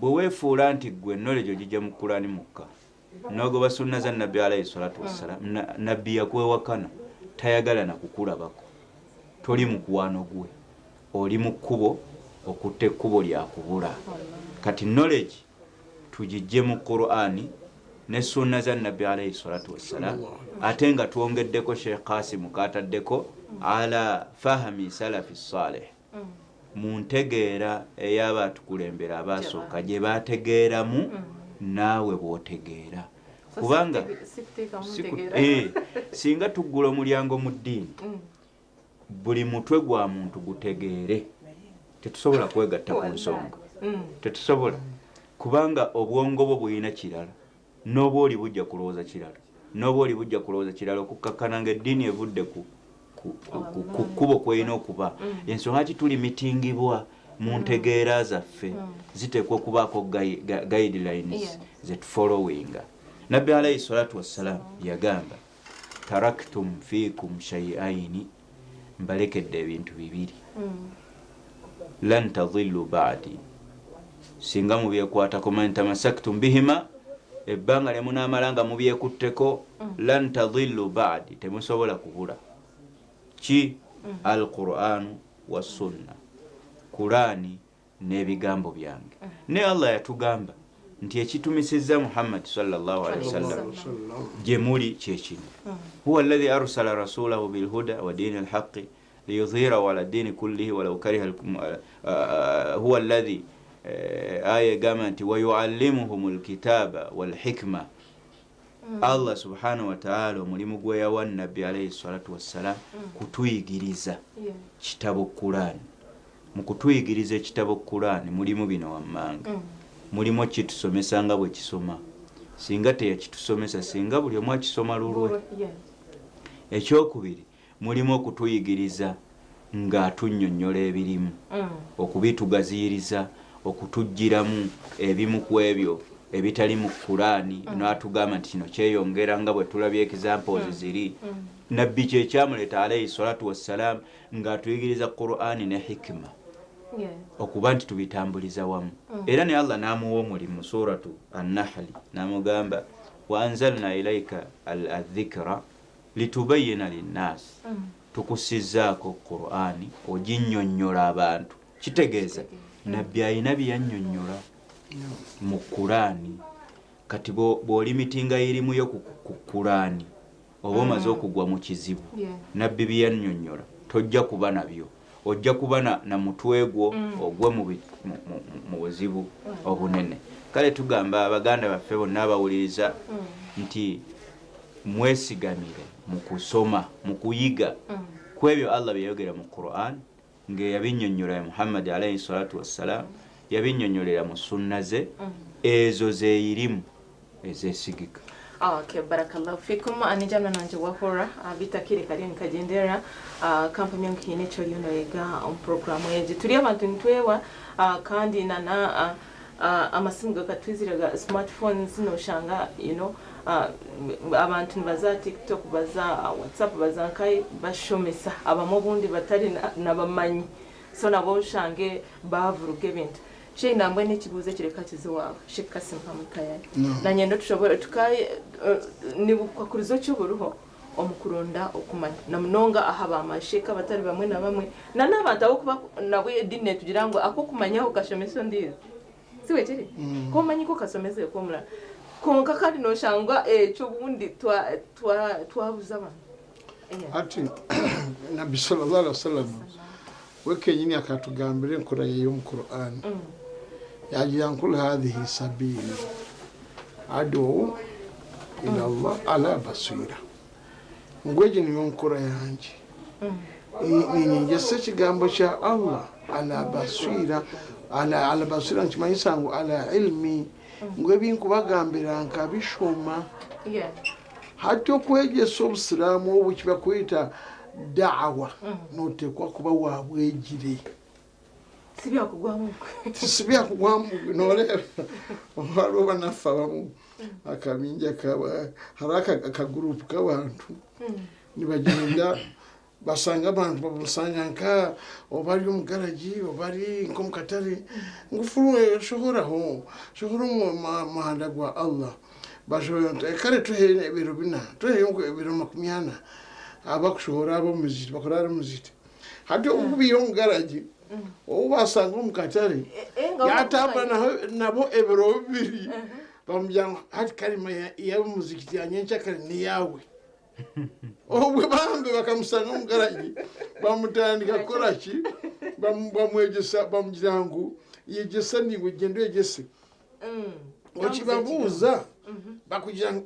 bwe weefuula nti gwe knowledge ogijja mu Kulani mukka, nogoba sunna za Nabbi alaihi salatu wassalam, Nabbi yakwewakana, tayagala nakukulabako, toli mukwano gwe, oli mu kkubo okutta ekkubo lyakubula. Kati knowledge tugijje mu Qur'ani ne sunna za Nabbi alaihi salatu wassalam, ate nga twongeddeko Sheikh Kasimu kataddeko ala fahami salafi saleh, mu ntegeera ey'abatukulembera abasooka gye bategeeramu, naawe bw'otegeera. Kubanga singa tuggula omulyango mu ddiini, buli mutwe gwa muntu gutegeere, tetusobola kwegatta ku nsonga, tetusobola, kubanga obwongo bwo bulina kirala, n'oba oli bujja kulowooza kirala, n'oba oli bujja kulowooza kirala, okukkakkana nga eddiini evudde ku kkubo kw'erina okuba. Ensonga ki tuli mitingibwa mu ntegeera zaffe, ziteekwa okubaako guidelines zetufollowinga. Nabbi alaihi salatu wassalam yagamba taraktum fiikum shaiaini, mbalekedde ebintu bibiri, lan tadillu badi, singa mubyekwatako, man tamassaktum bihima, ebbanga lye munaamala nga mubyekutteko, lan tadillu badi, temusobola kubula. Ki? Alquranu wassunna, Kurani n'ebigambo byange. Ne Allah yatugamba nti ekitumisizza Muhammadi sallallahu alaihi wasallam gye muli kyekino, huwa alladhi arsala rasulahu bilhuda wa dini alhaqi liyudhhirahu ala dini kullihi walau kariha, huwa alladhi, aya egamba nti wayuallimuhum lkitaba walhikma. Allah subhanahu wataala omulimu gwe yawa Nabbi alaihi salatu wassalam kutuyigiriza kitabo Kurani. Mu kutuyigiriza ekitabo Kurani mulimu bino wammanga, mulimu kitusomesa nga bwe kisoma. Singa teyakitusomesa, singa buli omu akisoma lulwe. Ekyokubiri, mulimu okutuyigiriza ng'atunnyonnyola ebirimu, okubitugaziyiriza, okutuggyiramu ebimu ku ebyo ebitali mu Kulaani, n'atugamba nti kino kyeyongera, nga bwe tulabye examples ziri. Nabbi kyekyamuleeta alaihi salatu wassalam, ng'atuyigiriza Qur'ani ne hikima, okuba nti tubitambuliza wamu. Era ne Allah n'amuwa omulimu, Suratu Annahli, n'amugamba wa anzalna ilaika adhikra litubayina linnaasi, tukusizaako Qur'ani oginnyonnyola abantu. Kitegeeza nabbi ayina byeyannyonnyola mu Kuraani. Kati bw'olimitinga irimu yo ku Kuraani oba omaze okugwa mu kizibu. Nabbi byeyannyonnyola tojja kuba nabyo, ojja kuba na mutwe gwo ogwe mu buzibu obunene. Kale tugamba abaganda baffe bonna abawuliriza nti mwesigamire mu kusoma, mu kuyiga ku ebyo Allah bye yayogera mu Quran, ng'eyabinnyonnyola ya Muhammad alayhi salatu wassalam, yabinnyonnyolera mu sunna ze, ezo zeeyirimu ezeesigika. Okay, barakallahu fikum. Anijamna nanje wahora bitakire kali nikagendera kampani nkine cyo noyega omu programu egi turi abantu nitwewa kandi nana amasimu gakatwizira ga smartphones noshanga abantu nibaza TikTok, baza WhatsApp, baza nkai bashomesa abamwe obundi batari nabamanyi, so nabo oshange bavuruga ebintu. Sheikh, nambwe n'ekibuuzo ekireka kiziwawe Sheikh Kasim Hamukayani. Nanye ndo tushobora tukaye nibukwakurizo cy'uburuho omukurunda okumanya namunonga aha bamasheka batari bamwe na bamwe na n'abantu abo kuba nabwe edini tugira ngo ako kumanyaho kashomesa ndiyo siwe kiri ko manyi ko kasomeze ko mura konka kandi noshangwa cyo bundi twabuza abantu. Ati Nabi sallallahu alaihi wasallam we kenyini akatugambira enkora ye y'omu Qur'an. Yagira nkul hadhihi sabili adu ila Allah ala basira, ngweje niyo nkora yanje ninyegesa ekigambo kya Allah ala basira, ala basira nkimanyisa ngu ala ilmi, ngwe ebinkubagambira nkabishoma. Hati okwegyesa obusiraamu obu kibakwita da'awa, notekwa kuba wabwegire. Sibyakugwamu noreeba waliwo banaffe abamu akabinja hari akagurupu k'abantu nibagenda basanga abantu babusanga nka oba ari omu garagi oba ari nk'omu katare ngu furuwe shohoraho shohora omu muhanda gwa Allah, kare tuhe ebiro 4 tuhe ebiro 40 abakushohora ab'omuziti bakorara omuziti. Hati okubiire omu garagi obu basanga omu katare yatamba nabo ebiro 2 bamugira ngu hati karima y'omuzikiti yanyenkya kare niyawe. Obwe bambe bakamusanga omu garagi bamutandika kukora ki, bamwegyesa bamugira ngu yegyesa niwe gyenda oyegyese. Okibabuuza bakugira ngu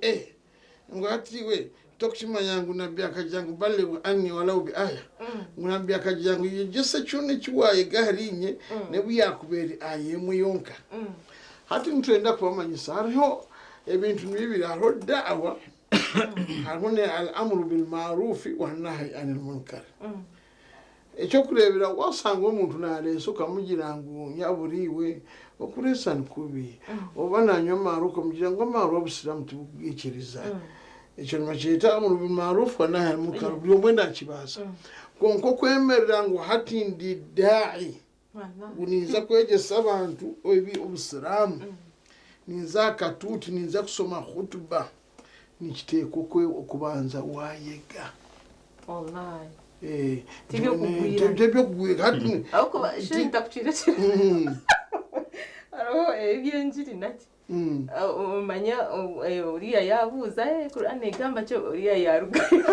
ngu hati we tokukimanya ngu nabbi akagira ngu balighu anni walau bi aya, ngu nabbi akagira ngu yegyesa kyona ekiwayega ahari nebu yakubeera aya emwe yonka. Hati nitwenda kubamanyisa hariho ebintu bibiri, hariho da'awa hariho ne al-amru bil ma'rufi wa nahyi anil munkar. Ekyokureebera wasanga omuntu nareesa okamugira ngu nyaburiiwe okureesa nikubi, oba nanywa amaarwa okamugira ngu amaarwa obusiraamu tibukugikiriza. Ekyo nibakyeta amru bil ma'ruf wa nahyi anil munkar, buri omwe nakibaasa. Kwonka okwemerera ngu hati ndi daa'i ngu ninza kwegyesa abantu ebi obusiraamu, ninza akatuuti, ninza kusoma khutuba, nikiteekwa okubanza wayega. Wallahi. Tebyokugwira. Hati aho Sheikh ntakucira hariho ebyenjiri naki omanya uriya yabuuza Qur'an egamba kyo uriya yarugayo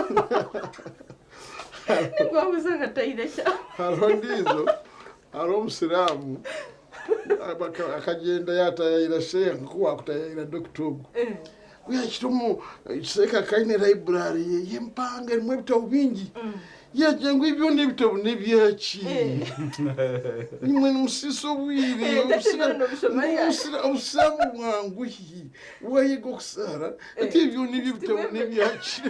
nigwabuuza nga tayiresha. Hariho ndizo hariho omusiraamu akagenda yatayayira sheikh nkuwakutayayira dokita ogu kuyakirimu kiseka kaine library yempanga erimu ebitabo bingi, yagira ngu ebyo n'ebitabo n'ebyaki nimwe nimusisa obwire obusiraamu bwanguhi wayega okusara ati ebyo n'ebyo ebitabo n'ebyaki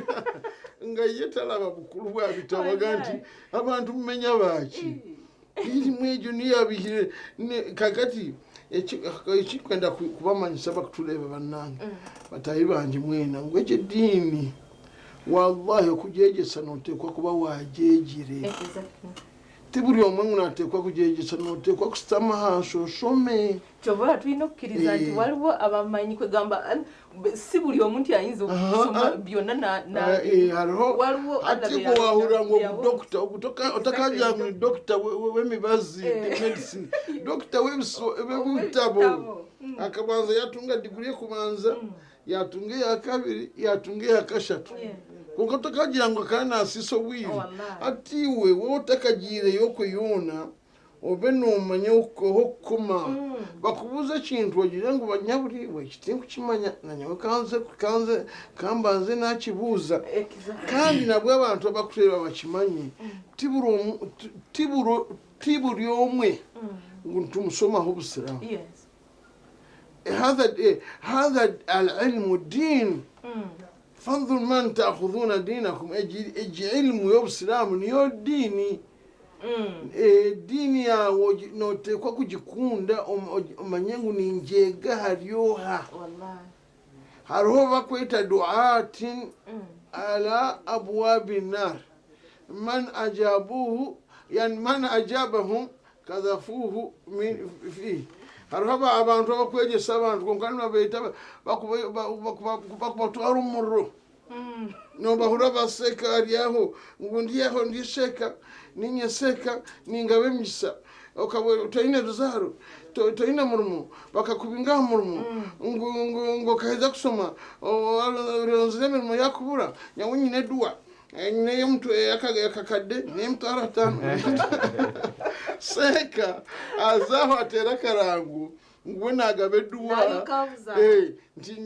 nga ye talaba bukulu bwa bitabo aga nti abantu mumenya baki irimu egyo niyabihire. Kakati ekikwenda kubamanyisa bakutureeba bannange batahi banje mwena ngu egyo eddiini wallahi okugyegyesa noteekwa kuba wagyegire. Ti buri omwe ngu nateekwa kugyegyesa, noteekwa kusitama ahansi oshome. Kyova twine okukkiriza nti waliwo abamanyi kwegamba si buli omu nti ayinza okusoma byonna na na Hariho waliwo Allah ati bye gwe wahurira ngu bye ogu dokita ogu otakagira ngu ni dokita w'emibazi, medicine, dokita w'ebitabo. W'ebitabo. Akabanza yatunga diguri ekubanza, yatunga eya kabiri, yatunga eya kashatu. Kwonka otakagira ngu akaba nasiisa obwire. Wallahi. Ati iwe wowe otakagiireyo okwe yoona, obe noomanya ah'okukoma. Bakubuuza ekintu ogire ngu banyaburi iwe eki tinkukimanya, na nyowe kanze, kanze, kambanze naakibuuza. Kandi nabwo abantu abakureeba bakimanye, ti buri omu, ti, ti buri, ti buri omwe ngu nitumushomaho obusiraamu. هذا العلم الدين. فانظر من تأخذون دينكم. اجي علم يوبسلام niyo dini. Eddiini yawe noteekwa kugikunda, omanye ngu ningyega haryoha. Wallahi. Hariho bakweta duatin ala abwabi nar, man ajabuhu, yani man ajabahum kadhafuhu min fihi. Hariho abantu abakwegyesa abantu kwonka nibabeeta bakubatwara omuriro. Nobahura baseka aryaho ngu ndyaho ndisheka ninyeseka ningaba emigisa, okaba toine ruzaaro, toine murimo, bakakubinga aha murimo, ngu okaheza kusoma oronzire emirimo yakubura, nyawe nyine eduwa nyine ey'omuntu yakakadde n'emitwaro ataano. Seka azaho ateera akarango ngu we nagaba eduwa. Nayikabuza. Nti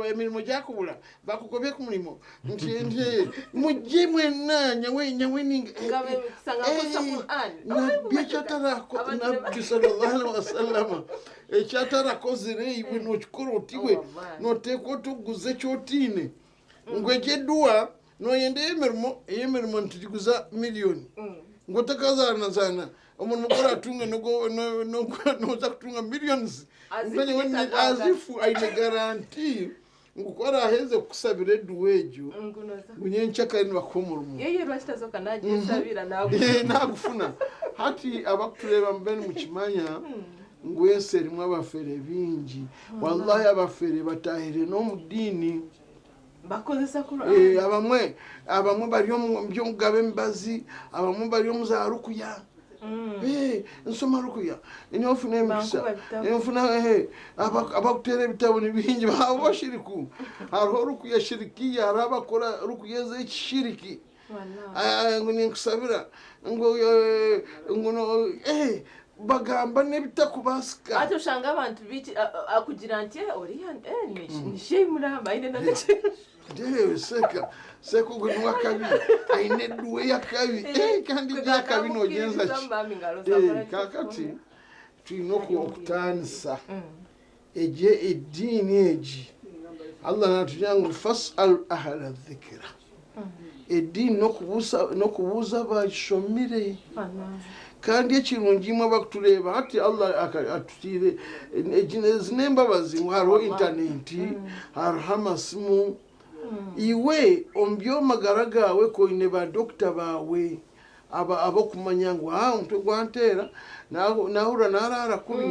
emirimo gyakubura, bakugobye ku murimo, nti mujye mwena nyawe, nyawe ninga Ngabe emikisa nga nkozesa Quran. Nabbi ekyatarako, Abantu nabbi sallallahu alaihi wasallam ekyatarakozire, iwe nokikora otiwe? Wallahi. Noteekwa otuguza ekyotiine ngu ekyeduwa noyenda ey'emirimo, ey'emirimo nitugiguza miliyoni, ngu otakazaanazaana omurimo gworatunga noza kutunga millions. As if Ngu nyawe yetagwaga. as if aine garanti ngu ku araheze kukusabira eduwa egyo, Ngunoza. ngu nyencakare nibakuha omurimo. Yeye lwaki tazoka nagyesabira nawe? Nagufuna. Hati abakutureeba mube nimukimanya ngu ensi erimu abafere bingi. Wallahi abafere batahire n'omu diini. Bakozesa Quran. Abamwe bari omu by'okugaba emibazi, abamwe bari omu za rukuya. Nsoma rukuya niyo nfuna emikisa. Bankuba ebitabo. Nfuna abakuteera ebitabo ni bingi, abo bashiriku. Hariho rukuya shirikiya, hariho abakora rukuya ez'ekishiriki. Wallahi. Ngu ninkusabira ngu ngu no, bagamba n'ebitakubaasika. Ati oshanga abantu biki akugira nti oriya ni sheyi muramba aine na Ndewe seka seka ogwo ni wakabi aine eduwa eyakabi. Kandi ebyakabi nogenza ki? Kakati twine okutaanisa egye ediini egi. Allah natugira ngu fasal ahla dhikira, ediini n'okubuuza abagishomire. Kandi ekirungi imwe abakutureeba hati Allah atutiire ezi n'embabazi ngu hariho intaneti, hariho amasimu. Iwe omu by'omagara gaawe koine ba dokita baawe abokumanya ngu omutwe gwanteera, nahurira naraara kubi,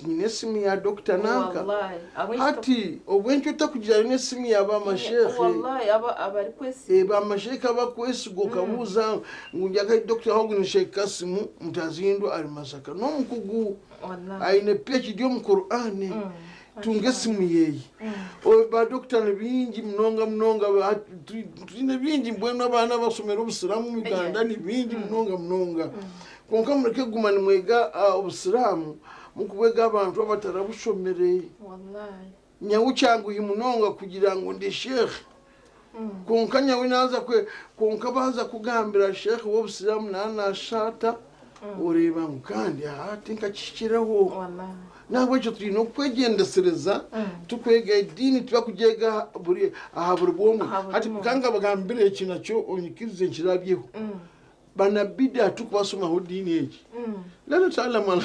nyine esimu ya dokita nanka. Wallahi. Hati obwenkyo otakugira n'esimu ya bamasheekhe. Wallahi abari kwesiga. Bamasheekhe abakwesiga okabuuza ngu njagala dokita hogu ni Sheikh Kasimu Mutazindwa ari Masaka n'omukugu. Wallahi. Aine PhD omu Qur'ani. Tunga esimu yeeye. Badokita ni bingi munonga munonga, twine bingi mbwenu abaana basomera obusiraamu mu Uganda ni bingi munonga munonga. Kwonka mureke kuguma nimwega obusiraamu mukubwega abantu abatarabushomere. Wallahi. Nyawe kyanguhi munonga kugira ngu ndi sheikh. Kwonka nyawe naza kwe, kwonka baza kugambira sheikh w'obusiraamu nanashata, oreeba ngu kandi aha tinkakihikireho. Wallahi. Nahabwekyo twine okwegyendesereza tukwega ediini, tubakugyega buri aha buri bwomwe. Aha buri Hati bwomwe. kanga bagambire eki nakyo onyikirize nkirabyeho. Banabida tukubasomaho diini egi. Lero taalamu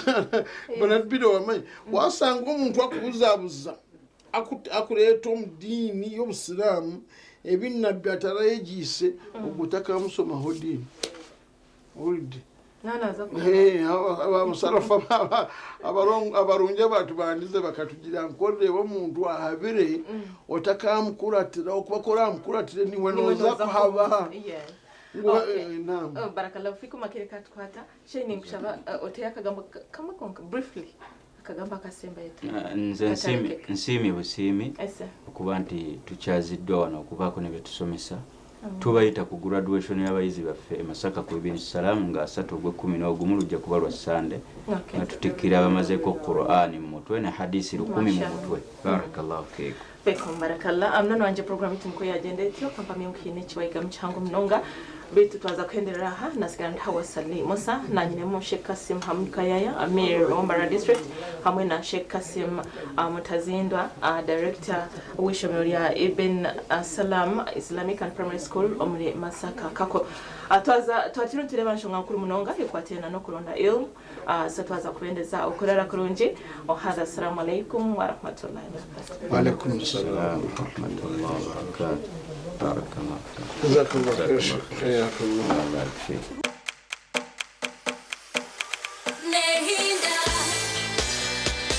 banabida wamanyi wasanga omuntu akubuzabuza akureeta omu diini y'obusiraamu ebi nabbi atarayegiise, ogwo takamusomaho diini. Owulidde? Naza Eh, abasarafu abarungi abatubandize bakatugira ngu oreeba omuntu ahabire otakamukuratira, okuba ku oramukuratire niwe noza kuhaba. Ngu, naam. Oh, barakallahu fikum. Akire katukwata sheikh, ninkushaba oteye akagambo kamwe konka, briefly, akagambo akasembayo tu. Nze Katalekeka. nsiimye busiimi Ese. okuba nti tukyaziddwa wano okubaako ne byetusomesa. Tubayita ku graduation y'abayizi baffe e Masaka ku Ibin Salam nga 3 ogw'e-11, lujja kuba lwa Sande, nga tutikkira abamazeeko Qur'ani mu mutwe ne hadisi 1000 mu mutwe. Barakallahu fiikum. Fikum barakallah. Amnono wanje, program itu niko yagenda etyo. Kampamye nkuhine ekiwayigamu kihango munonga, baitu twaza kuhenderera aha. Nasigara ndi Hawa Sali Musa, nanyinemu Sheikh Kasim Hamud Kayaya, Amir Ombara District, hamwe na Sheikh Kasim Mutazindwa, director w'ishomero rya Ibn Salam Islamic and Primary School omuri Masaka Kako. Twaza twatiro ntureba nshonga nkuru munonga ekwatirana n'okuronda ilmu. So twaza kubendeza okurara kurungi. Ohada, assalamu alaikum warahmatullahi wabarakatuh. Waalaikum salam. Rahmatullahi wabarakatuh. Barakallahu fiikum. Jazakallah khair. Hayakallah. Allah barik fiikum.